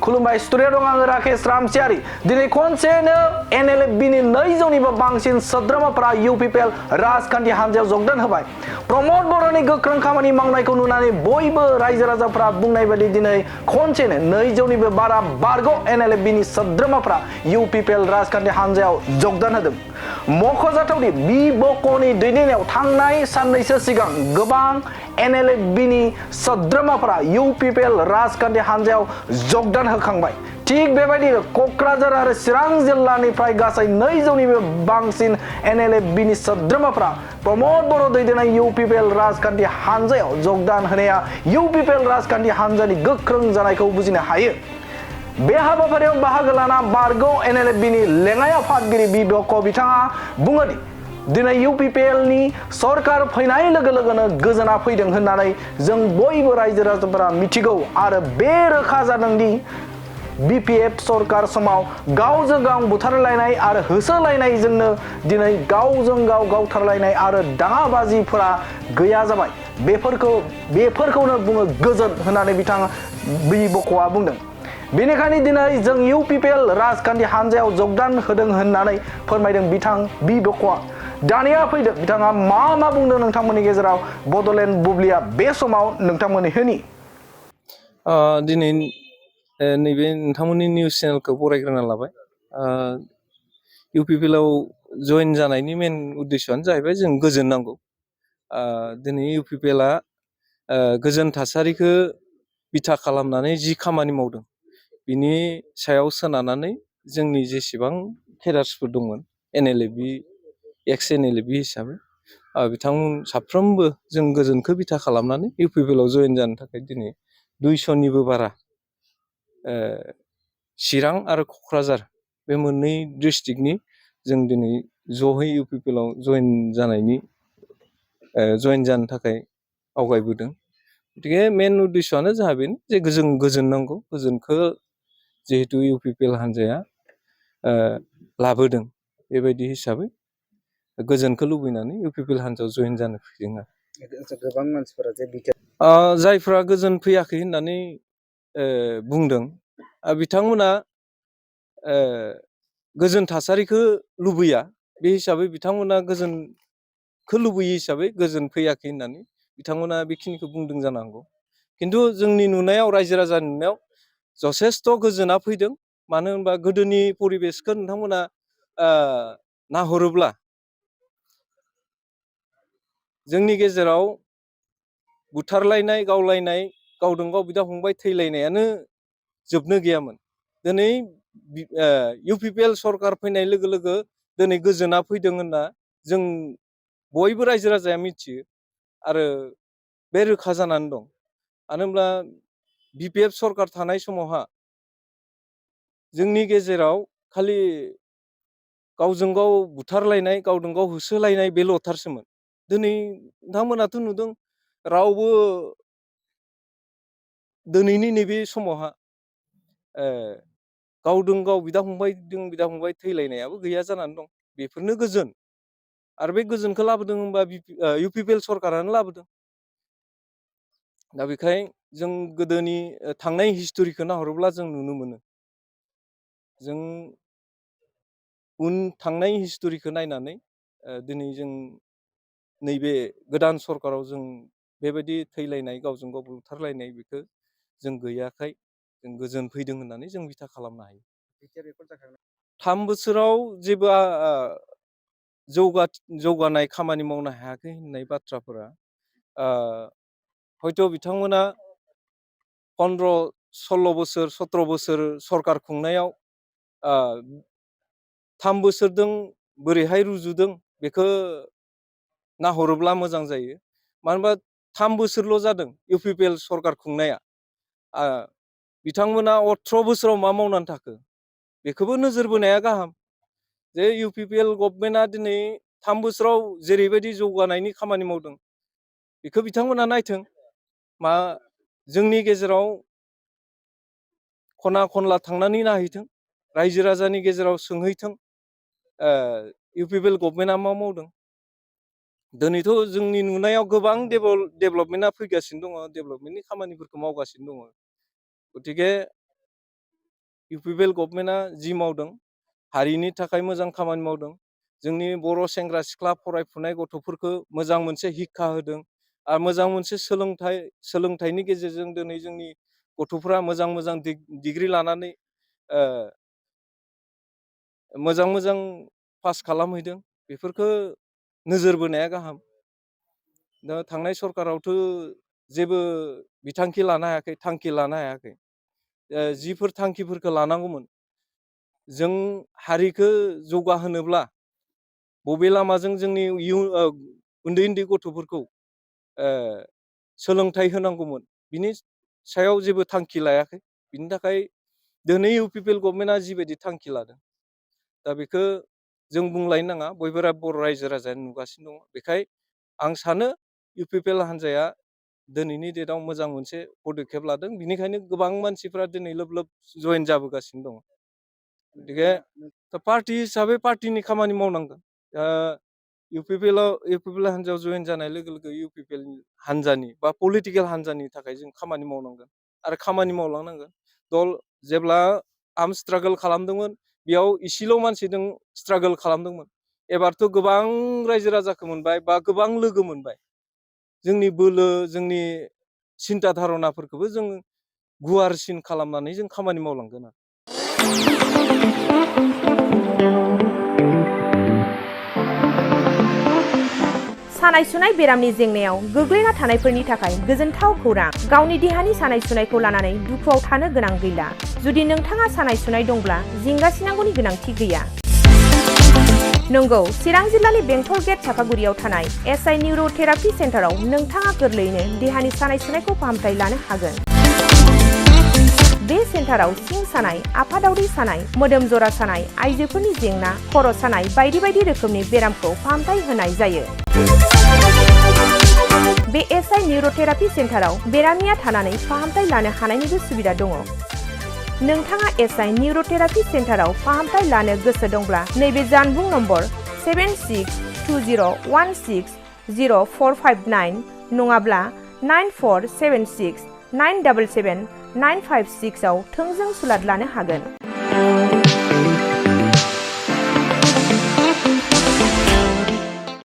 खुलुमबाय स्टुडिअ दं आङो राकेश रामसियारि दिनै खनसेनो एनएलएफबीनि 200निबो बांसिन सोद्रोमाफोरा इउपिपिएल राजखान्थि हान्जायाव जगदान होबाय प्रमद बर'नि गोख्रों खामानि मावनायखौ नुनानै बयबो रायजो राजाफोरा बुंनाय बायदि दिनै खनसेनो 200निबो बारा बारग' एनएलएफबीनि सोद्रोमाफोरा इउपिपिएल राजखान्थि हान्जायाव जगदान होदों मख'जाथावदि बिबक'नि दैदेननायाव थांनाय साननैसो सिगां गोबां एनएलएफबीनि सोद्रोमाफोरा इउपिपिएल राजखान्थि हान्जायाव जगदान होखांबाय थिग बेबायदिनो क'क्राझार आरो चिरां जिल्लानिफ्राय गासै 200निबो बांसिन एनएलएफबीनि सोद्रोमाफोरा प्रमद बर' दैदेननाय इउपिपिएल राजखान्थि हान्जायाव जगदान होनाया इउपिपिएल राजखान्थि हान्जानि गोख्रों जानायखौ बुजिनो हायो बे हाबाफारियाव बाहागो लाना बारग' एनएलएफबीनि लेङाइ आफादगिरि बिबक' बिथाङा बुङोदि दिनै इउपिपिएलनि सरकार फैनाय लोगो लोगोनो गोजोना फैदों होननानै जों बयबो रायजो राजाफोरा मिथिगौ आरो बे रोखा जादोंदि बिपिएफ सरकार समाव गावजों गाव बुथारलायनाय आरो होसोलायनायजोंनो दिनै गावजों गाव गावथारलायनाय आरो दाङाबाजिफोरा गैया जाबाय बेफोरखौनो बुङो गोजोन होननानै बिथाङा बिबक'आ बुंदों बेनिखायनो दिनै जों इउपिपिएल राजखान्थि हान्जायाव जगदान होदों होननानै फोरमायदों बिथां बिबक'आ दानिया फैदो बिथाङा मा बुंदों नोंथांमोननि गेजेराव बड'लेण्ड बुब्लिया बे समाव नोंथांमोननि होनि दिनै नैबे नोंथांमोननि निउस चेनेलखौ बरायग्रोना लाबाय इउपिपिएलआव जइन जानायनि मेन उद्देশ্যआनो जाहैबाय जों गोजोन नांगौ दिनै इउपिपिएलआ गोजोन थासारिखौ बिथा खालामनानै जि खामानि मावदों बिनि सायाव सोनारनानै जोंनि जेसेबां केडार्सफोर दंमोन एनएलएफबी एक्स एनएलएफबी हिसाबै बिथांमोन साफ्रोमबो जों गोजोनखौ बिथा खालामनानै इउपिपिएलआव जइन जानो थाखाय दिनै 200निबो बारा चिरां आरो क'क्राझार बे मोननै डिस्ट्रिक्टनि जों दिनै ज'है इउपिपिएलआव जइन जानो थाखाय आवगायबोदों गतिके मेन उद्देশ্যआनो जोंहा बेनो जे जों गोजोन नांगौ गोजोनखौ जिहेतु इउपिपिएल हान्जाया लाबोदों बेबायदि हिसाबै गोजोनखौ लुबैनानै इउपिपिएल हान्जायाव जइन जानो फैदों आरो गोबां मानसिफोरा जे जायफ्रा गोजोन फैयाखै होननानै बुंदों बिथांमोना गोजोन थासारिखौ लुबैया बे हिसाबै बिथांमोना गोजोनखौ लुबैयो हिसाबै गोजोन फैयाखै होननानै बिथांमोना बेखिनिखौ बुंदों जानांगौ खिन्थु जोंनि नुनायाव रायजो राजानि नुनायाव जथेस्थ' गोजोना फैदों मानो होनबा गोदोनि परिबेसखौ नोंथांमोना नाहरोब्ला जोंनि गेजेराव बुथारलायनाय गावलायनाय गावजों गाव बिदा फंबाय थैलायनायानो जोबनो गैयामोन दिनै इउपिपिएल सरकार फैनाय लोगो लोगो दिनै गोजोना फैदों होनना जों बयबो रायजो राजाया मिथियो आरो बे रोखा जानानै दं मानो होनब्ला बिपिएफ सरकार थानाय समावहा जोंनि गेजेराव खालि गावजों गाव बुथारलायनाय गावजों गाव होसोलायनाय बेल'थारसोमोन दिनै नोंथांमोनाथ' नुदों रावबो दिनैनि नैबे समावहा गावजों गाव बिदा फंबाय थैलायनायाबो गैया जानानै दं बेफोरनो गोजोन आरो बे गोजोनखौ लाबोदों होनबा इउपिपिएल सरकारानो लाबोदों दा बेखाय जों गोदोनि थांनाय हिस्ट'रिखौ नाहरोब्ला जों नुनो मोनो जों थांनाय हिस्ट'रिखौ नायनानै दिनै जों नैबे गोदान सरकाराव जों बेबायदि थैलायनाय गावजों गाव बुथारलायनाय बेखौ जों गैयाखाय जों गोजोन फैदों होननानै जों बिथा खालामनो हायो 3 बोसोराव जेबो जौगानाय खामानि मावनो हायाखै होननाय बाथ्राफोरा हयथ' बिथांमोना 15-16 बोसोर 17 बोसोर सरकार खुंनायाव 3 बोसोरजों बोरैहाय रुजुदों बेखौ नाहरोब्ला मोजां जायो मानो होनबा 3 बोसोरल' जादों इउपिपिएल सरकार खुंनाया बिथांमोना 18 बोसोराव मा मावनानै थाखो बेखौबो नोजोर बोनाया गाहाम जे इउपिपिएल गभर्नमेन्टआ दिनै 3 बोसोराव जेरैबायदि जौगानायनि खामानि मावदों बेखौ बिथांमोना नायथों मा जोंनि गेजेराव खना खनला थांनानै नायहैथों रायजो राजानि गेजेराव सोंहैथों इउपिपिएल गभर्नमेन्टआ मा मावदों दिनैथ' जोंनि नुनायाव गोबां डेभेलपमेन्टआ फैगासिनो दङ डेभेलपमेन्टनि खामानिफोरखौ मावगासिनो दङ गतिके इउपिपिएल गभर्नमेन्टआ जि मावदों हारिनि थाखाय मोजां खामानि मावदों जोंनि बर' सेंग्रा सिख्ला फरायफुनाय गथ'फोरखौ मोजां मोनसे हिक्खा होदों आरो मोजां मोनसे सोलोंथाइनि गेजेरजों दिनै जोंनि गथ'फोरा मोजां मोजां डिग्री लानानै मोजां मोजां पास खालामहैदों बेफोरखौ नोजोर बोनाया गाहाम दा थांनाय सरकारावथ' जेबो बिथांखि लानो हायाखै थांखि लानो हायाखै जिफोर थांखिफोरखौ लानांगौमोन जों हारिखौ जौगाहोनोब्ला बबे लामाजों जोंनि उन्दै उन्दै गथ'फोरखौ सोलोंथाइ होनांगौमोन बिनि सायाव जेबो थांखि लायाखै बिनि थाखाय दिनै इउपिपिएल गभर्नमेन्टआ जिबायदि थांखि लादों दा बेखौ जों बुंलायनो नाङा बयबो बर' रायजो राजाया नुगासिनो दङ बेखाय आं सानो इउपिपिएल हान्जाया दिनैनि डेटआव मोजां मोनसे पदक्षेप लादों बिनिखायनो गोबां मानसिफ्रा दिनै लोब लोब जयेन जाबोगासिनो दङ गतिके पार्टि हिसाबै पार्टिनि खामानि मावनांगोन इउपिपिएल हान्जायाव जयेन जानाय लोगो लोगो इउपिपिएल हान्जानि बा पलिटिकेल हान्जानि थाखाय जों खामानि मावनांगोन आरो खामानि मावलांनांगोन दल जेब्ला आर्म स्ट्रागल खालामदोंमोन बेयाव इसेल' मानसिजों स्ट्रागल खालामदोंमोन एबारथ' गोबां रायजो राजाखौ मोनबाय बा गोबां लोगो मोनबाय जोंनि बोलो जोंनि सिन्था धारनाफोरखौबो जों गुवारसिन खालामनानै जों खामानि मावलांगोन सानाय सुनाय बेरामनि जेंनायाव गोग्लैना थानायफोरनि थाखाय गोजोनथाव खौरां गावनि देहानि सानाय सुनायखौ लानानै दुखुआव थानो गोनां गैला जुदि नोंथाङा सानाय सुनाय दंब्ला जिंगासिनांगौनि गोनांथि गैया नंगौ चिरां जिल्लानि बेंटल गेट चापागुरियाव थानाय एसआइ निउर'थेरापि सेन्टाराव नोंथाङा गोरलैयैनो देहानि सानाय सुनायखौ फाहामथाय लानो हागोन बे सेन्टाराव सिं सानाय आफादावरि सानाय मोदोम जरा सानाय आइजोफोरनि जेंना खर' सानाय बायदि बायदि रोखोमनि बेरामखौ फाहामथाय होनाय जायो बे एसआइ निउर'थेरापि सेन्टाराव बेरामिया थानानै फाहामथाय लानो हानायनिबो सुबिदा दङ नोंथाङा एसआइ निउर'थेरापि सेन्टाराव फाहामथाय लानो गोसो दंब्ला नैबे जानबुं नम्बर 7620160459 नङाब्ला 9476977956 आव थोंजों सुलाद लानो हागोन